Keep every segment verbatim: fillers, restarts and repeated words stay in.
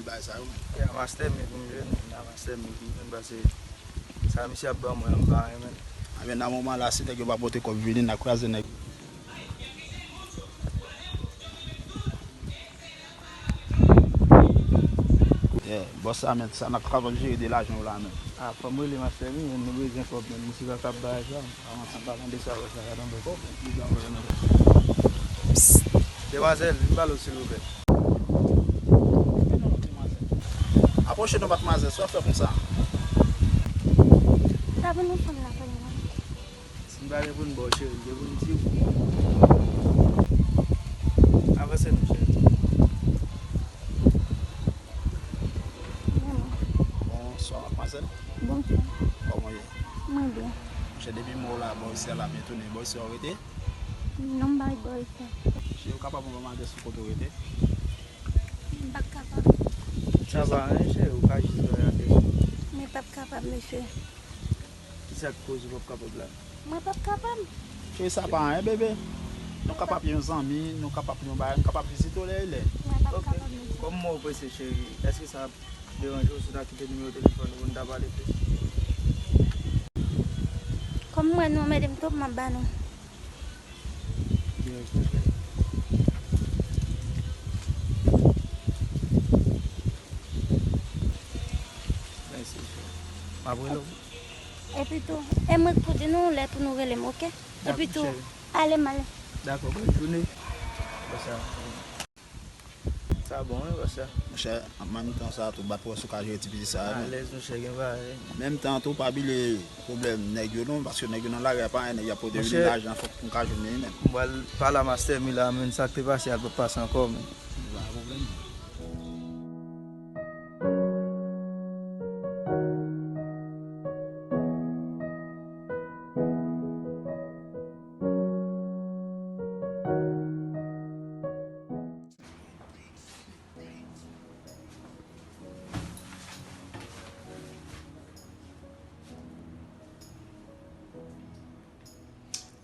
Bagay sa yo. Ya, master mi pou m jwenn, ya, master mi pou m jwenn, paske sa misye ap ban mwen an, m pa renmen. Anben, nan moman la, si nèg yo pa pote kòb vini, n a kraze nèg. Yeah, bòs la, men, sa n ap kapab jere de lajan w la, men. Ah, fò m rele master mi, men, nou bezwen kòb, men, misye pa kab bagay sa. Psst, demwazèl, vin pale w, silvouplè. Apwoche non, madmwazèl, sa w fè konsa? Sa pou nou fanm la konnen la. Si m pa gen pou m ba w, cheri, m gen pou m di w. Avanse non, cheri. Bonswa, madmwazèl. Bonswa. Kòman w ye? Mwen byen. Monchè, depi m wè w la, bò isi a la byen tounen. Bò isi a w rete? Non, m pa ret bò isi a. Cheri, ou kapab ban m adrès ou kote w rete? M p ap kapab. Sa pa anyen, cheri, ou ka jis ba adrès ou. Mwen p ap kapab, mesye. Kisa k koz ou p ap kapab la? Mwen p ap kapab. Cheri, sa pa anyen, bebe. Nou kapab yon zanmi, nou kapab yon bagay, nou kapab vizite w lè e lè. Mwen p ap kapab, mesye. Kòm mwen prese, cheri, èske sa ap deranje w si w ta kite nimewo telefòn ou pou n ta pale plis? Kòm m wè nou anmède m twòp, m ap ba nou. Mèsi, cheri. M ap rele w. Epi tou, e mwen k pou di nou lè pou nou rele m, oke? Epi tou, ale m ale. Dakò, bòn jounen. Sa bon, wi, pastè. Monchè, an menm tan sa tou, bat pou wè si w ka jere ti piti sa a, men. Alèz, monchè, gen bagay. Menm tan tou, pa bliye pwoblèm nèg yo non, paske nèg yo nan lari a pa anyen, nèg y ap pote vini lajan, fòk nou ka jwenn li menm. M pral pale a mastè mi la, men sa k te pase a p ap pase ankò, men. Pa pwoblèm.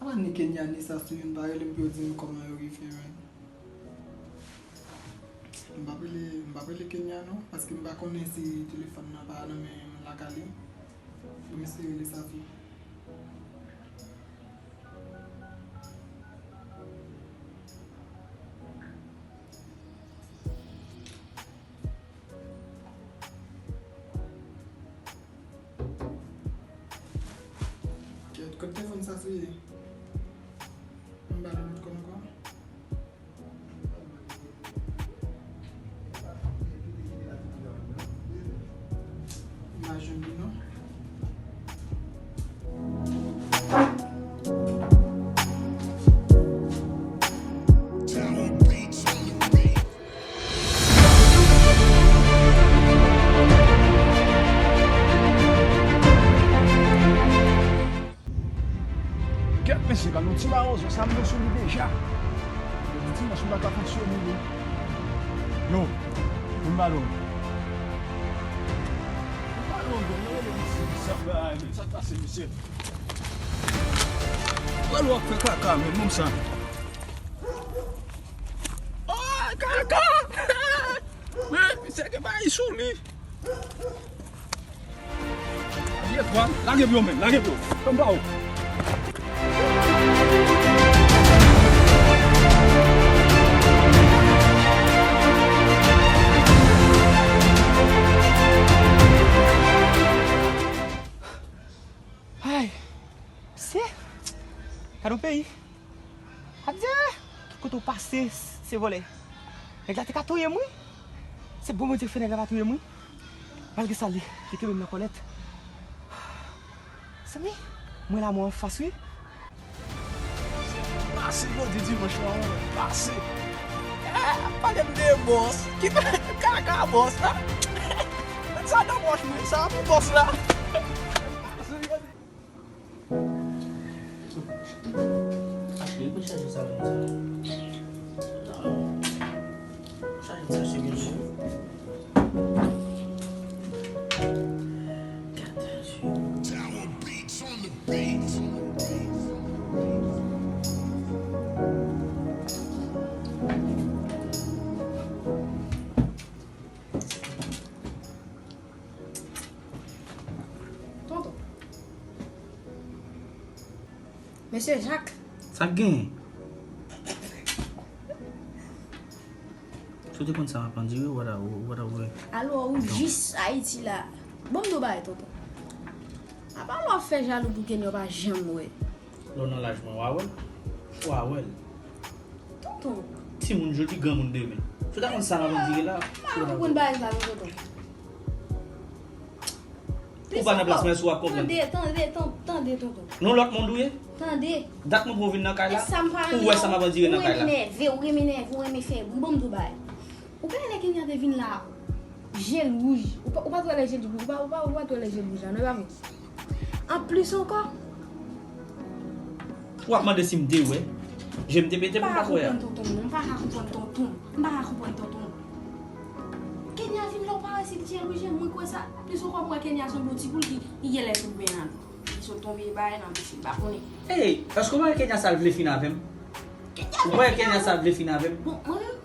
Apa ni Kenya ni Sasu youn pa rele m pou yo di m kòman yo rive, men. M p ap rele, m p ap rele Kenya non, paske m pa konnen si telefòn nan pa nan men moun lakay li. Bon, m espere li sòti. Kèt, kote telefòn sa sou ye? M pa nan lòt kò ankò. M pa jwenn li non. Kèt mesye, gade yon ti mawozo sa m gen sou li deja. Depi dimanch m pa ka fonksyone li. Yo, vin ba lòd. Vin ba lòd, mwen rele misye, sa fè a, men sa k pase misye. Pral w ap fè kaka, men nonm sa. Oh, kaka! Men misye gen bagay sou li. Lage twa, lage pou yo men, lage pou yo. Fè m ba ou. Ay, se, gade yon peyi. Adye! Ki kote w pase, se vòlè. Nèg la te ka touye m, wi. Se bon Bondye k fè nèg la pa touye m, wi. Malgre sa, li, li kenbe m nan kòlèt. Zanmi, mwen la, mwen anfas, wi. Pase jodi dimanch la, wi. Pase. Eh, pale m de bòs. Ki kaka bòs la? Met sa nan pòch mwen, sa pou bòs la. Pase jodi. Achte pou chaje sa menm sa. Chaje sa se gen. Mesye Jak. Sa k genyen? Si w te konn sa m ap andire, w ta, w ta wè. Alò, ou jis Ayiti la. Ban m di w bagay, tonton. Apa lè w ap fè jalou pou Kenya, w pa janm wè. Lè w nan laj mwen, w a wè l? W a wè l. Tonton. Timoun jodi, granmoun demen. Si w ta konn sa m ap andire la, m pa konprann bagay sa, non, tonton. Ou pa nan plas mwen, si w ap konprann. Tande, tande, tan-, tande, tonton. Nan lòt mond ou ye? Tande. Dat mwen pou w vin nan kay la, ou wè sa m ap andire nan kay la. Ou renmen nève, ou renmen nève, ou renmen fè bri, ban m di w bagay. Ou pa wè lè Kenya te vin la, je l wouj. Ou pa, ou pa t wè lè je l wouj, ou pa, ou pa, ou pa t wè lè je l wouj la, non, e pa vre? Anplis ankò. W ap mande si m te wè. Je m te pete pou m pa t wè a. M pa ka konprann tonton, non. M pa ka konprann tonton. M pa ka konprann tonton. Kenya vin la, ou pa wè si l je l wouj, mwen kwè sa. Plis ankò, m wè Kenya se yon bon ti poul ki, ki genlè fin benyen. Li sot tonbe bagay nan pisin, m pa konnen. Ey, èske w pa wè Kenya sa l vle fin avè m? Ou wè Kenya sa vle fin avè m? Bon, mwen menm,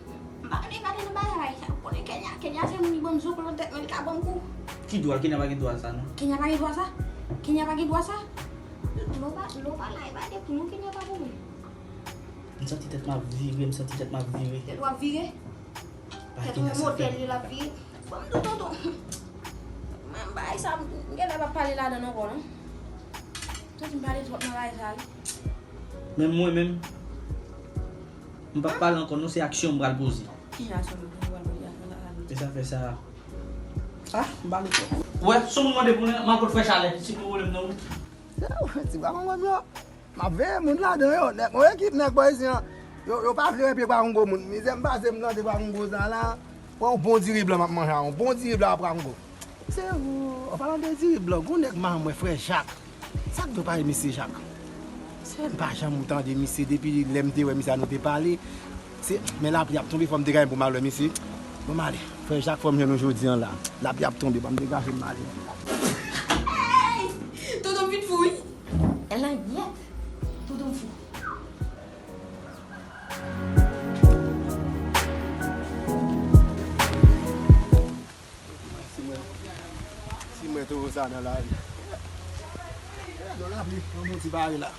m pa vle pale nan bagay sa. Ou konnen Kenya, Kenya fè moun li ban m zoklo nan tèt mwen, li ka ban m kou. Ki dwa? Kenya pa gen dwa sa, non. Kenya pa gen dwa sa? Kenya pa gen dwa sa? Lè w pa, lè w pa la, e pa de kou, non, Kenya pa pou mwen. M santi tèt m ap vire, m santi tèt m ap vire. Tèt w ap vire? Tèt ou modèl li l ap vire. Ban m di w, tonton. Mwen, bagay sa, m genlè p ap pale ladan l ankò, non. Tonton, m pale twòp nan bagay sa, wi. Menm mwen menm, m p ap pale ankò, non, se aksyon m pral poze. Ki jan aksyon m pral poze? Aksyon sa, aksyon sa. E sa fè sa. Ah, m pale twòp. Wè, si w moun mande pou mwen, m al kot frè Chalè, si gen pwoblèm nan ou. Ti bwa kongo m yo. M ap veye moun ladan yo. Nèg, yon ekip nèg bò isit an. Yo, yo pa vle wè pye bwa kongo moun. Mizè m pase, m plante bwa kongo sa la. Pran yon bon diri blan m ap manje a, yon bon diri blan ak bwa kongo. Se, an palan de diri blan, gon nèg m a wè, frè Jak. Sa k dwe pale misye Jak? Se m pa janm tande misye depi lè m te wè misye a nou te pale. Se, men lapli ap tonbe, fò m degaje m pou m al wè misye. Bon, m ale. Frè Jak, fò m jwenn ou jodi an la. Lapli ap tonbe, ban m degaje m ale. Hey! Tonton vin fou, wi. Langyèt. Tonton fou. Si mwen, si mwen towo sa nan lari. Gade lapli, yon bon ti bare la.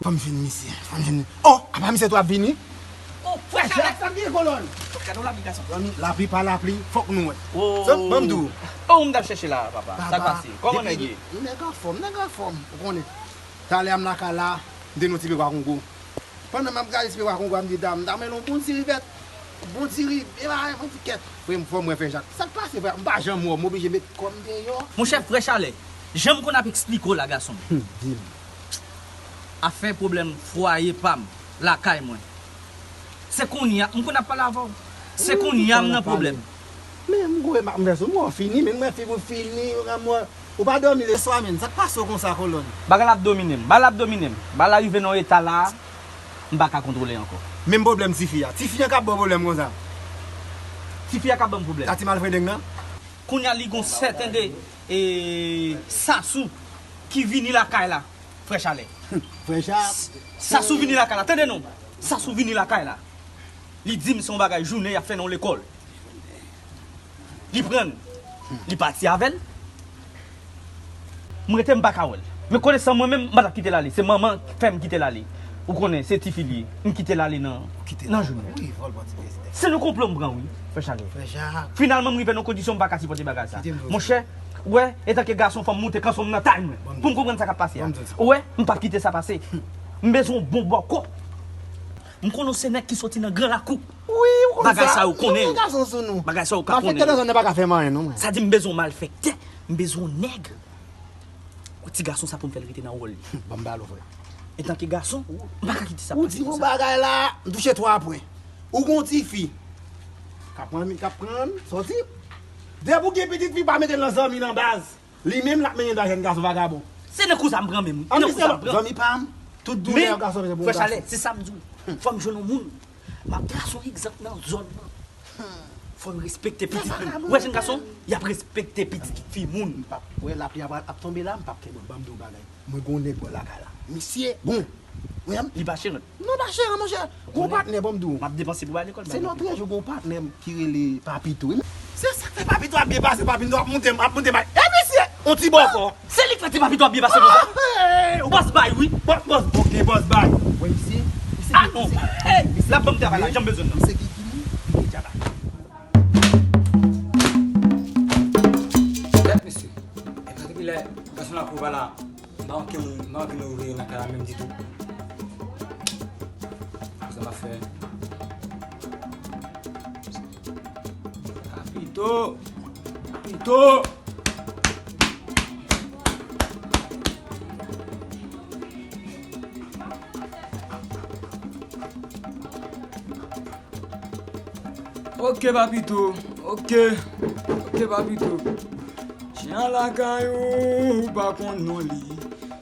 Fò m jwenn misye, fò m jwenn. Oh, apa misye tou ap vini? Oh, frè Chalè, sa gen kolòn. Gade yon lapli, gason. Lapli pa lapli, fòk nou wè. Oh. Sa, ban m di w. Oh, m t ap chèche la, papa. Sa k pase? Kòman nèg ye? Nèg anfòm, nèg anfòm. Ou konnen. Talè a m lakay la, m te nan ti pye bwa kongo. Pandan m ap gade ti pye bwa kongo a, m di, dam, m ta renmen yon bon ti ri vèt. Bon ti ri, e pa yon ti kèt. Frè m, fò m wè frè Jak. Sa k pase, frè? M pa janm wè w, m oblije met kò m deyò. Monchè, frè Chalè, jan m konn ap eksplike w la, gason m. Hmm, di m. Afè pwoblèm fwaye pa m, lakay mwen. Se kounye a, m konn ap pale avè w. Se kounye a m nan pwoblèm. Men m gwo remak m fè sou mwen, w fini, men mwen fi pou fini, ou pa dòmi le swa, men sa k pase w konsa, kolòn? Bagay la ap domine m, bagay la ap domine m. Bagay la rive nan yon eta la, m pa ka kontwole ankò. Menm pwoblèm tifi a. Tifi an k ap ba w pwoblèm konsa. Tifi a k ap ban m pwoblèm. Sa ti malfrendeng nan? Kounye a li gon sèten de, e, sasou ki vini lakay la. Frè Chalè. Frè Chalè. Sasou vini lakay la, tande non. Sasou vini lakay la. Li di m se yon bagay jounen y ap fè nan yon lekòl. Li pran l, li pati avè l. M rete, m pa ka wè l. Men konesan mwen menm, m pa t ap kite l ale. Se manman fè m kite l ale. Ou konnen, se tifi l ye. M kite l ale nan, nan jounen. Wi, vòl pati. Se nan konplo m pran, wi, frè Chalè. Frè Chalè. Finalman, m rive nan kondisyon m pa ka sipòte bagay sa. Monchè, ou wè, etanke gason, fò m moute kanson m nan tay mwen. Pou m konprann sa k ap pase a. Ou wè, m p ap kite sa pase. M bezwen yon bon bòkò. M konnen w se nèg ki soti nan gran lakou. Wi, ou konn sa. Bagay sa yo konnen yo. Bagay sa yo ka konnen yo. Malfektè nan zòn nan pa ka fè m anyen, non, mwen. Sa di m bezwen yon malfektè, m bezwen yon nèg. Ti gason sa pou m fè l rete nan wòl li. Ban m ba l ou, frè. Etanke gason, m pa ka kite sa pase konsa. Ou di yon bagay la, m touche twa pwen. Ou gon tifi k ap pran, k ap pran, sòti. Depi w gen pitit fi, pa mete l nan zanmi nan baz. Li menm l ap mennen dwa jèn gason vagabon. Se nan kou sa m pran menm. Nan kou sa m pran. Zanmi pa m, tout doulè yon gason bezwen pou yon gason. Frè Chalè, se sa m di w. Fò m jwenn yon moun. M ap trase yon egzanp nan zòn nan. Fò n respekte pitit moun. Ou wè jèn gason, y ap respekte pitit fi moun. M p ap, wè lapli ap, ap tonbe la, m p ap kenbe. Ban m di w bagay. Mwen gon nèg bò lakay la. Misye bon. Wi, m. Li pa cheran. Non, pa cheran, monchè. Gon patnè, ban m di w. M ap depanse pou bay lekòl. Se lòt jou, gon patnè m ki rele Papito, wi. Se sa k fè Papito ap byen pase, Papito ap moute m, ap moute m. E misye! On ti bòkò. Se li k fè ti Papito ap byen pase konsa. Bòs bay, wi. Bòs, bòs, ok, bòs bay. Wè, misye, misye, ah, non. Misye, hey, misye, l ap ban m travay la, jan m bezwen nan. Misye ki, ki li? Li deja bay. Gad, mesye. E pa depi lè gason la pwouva la, m pa manke moun, m pa manke moun reveye nan kay la menm ditou. Sa m ap fè. Papito! Papito! Ok, Papito. Ok. Ok, Papito. Chen an lakay ou, ou pa konn non li.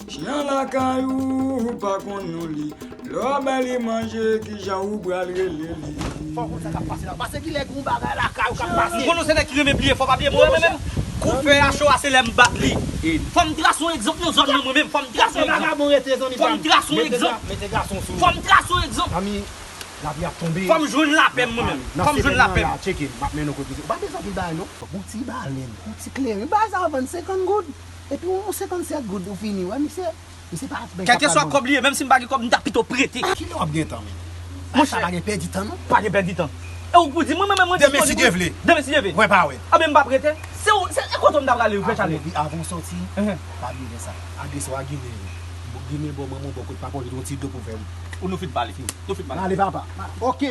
Chen an lakay ou, ou pa konn non li. Lè w bay li manje, kijan ou pral rele li? Fò w konn sa k ap pase la. Pase ki lè gen yon bagay lakay ou k ap pase. M konnen se nèg ki renmen bliye, fò w pa bliye mwen menm. Kout fè a cho a, se lè m bat li. Fò m trase yon egzanp nan zòn nan mwen menm. Fò m trase yon egzanp. Fò m trase yon egzanp. Mete gason sou. Fò m trase yon egzanp. Lapli ap tonbe. Fò m jwenn lapè m mwen menm. Fò m jwenn lapè m. Tcheke, m ap mennen w kote. Ou pa bezwen anpil bagay non. Pou ti balèn, pou ti kleren. Bagay sa a vann senkant goud. Epi yon senkannsèt goud ou fini. Wè misye, misye pa bay. Kèlkeswa kòb li ye, menm si m pa gen kòb, m ta pito prete. Kilè w ap gen tan menm? Monchè, pa gen pèdi tan non. Pa gen pèdi tan. E ou pou di mwen menm mwen disponib. Demen si Dye vle. Demen si Dye vle. Wè pa wè. A ben m pa prete. Se ou, se e kote m ta prale frè Chale. Avan w soti, pa bliye sa. Adrese w a Ginen. Ginen bò mwen, mwen bò kot papa w, yon ti do pou fè. Ou nou fin pale. Nou fin pale. Ale papa. Ok.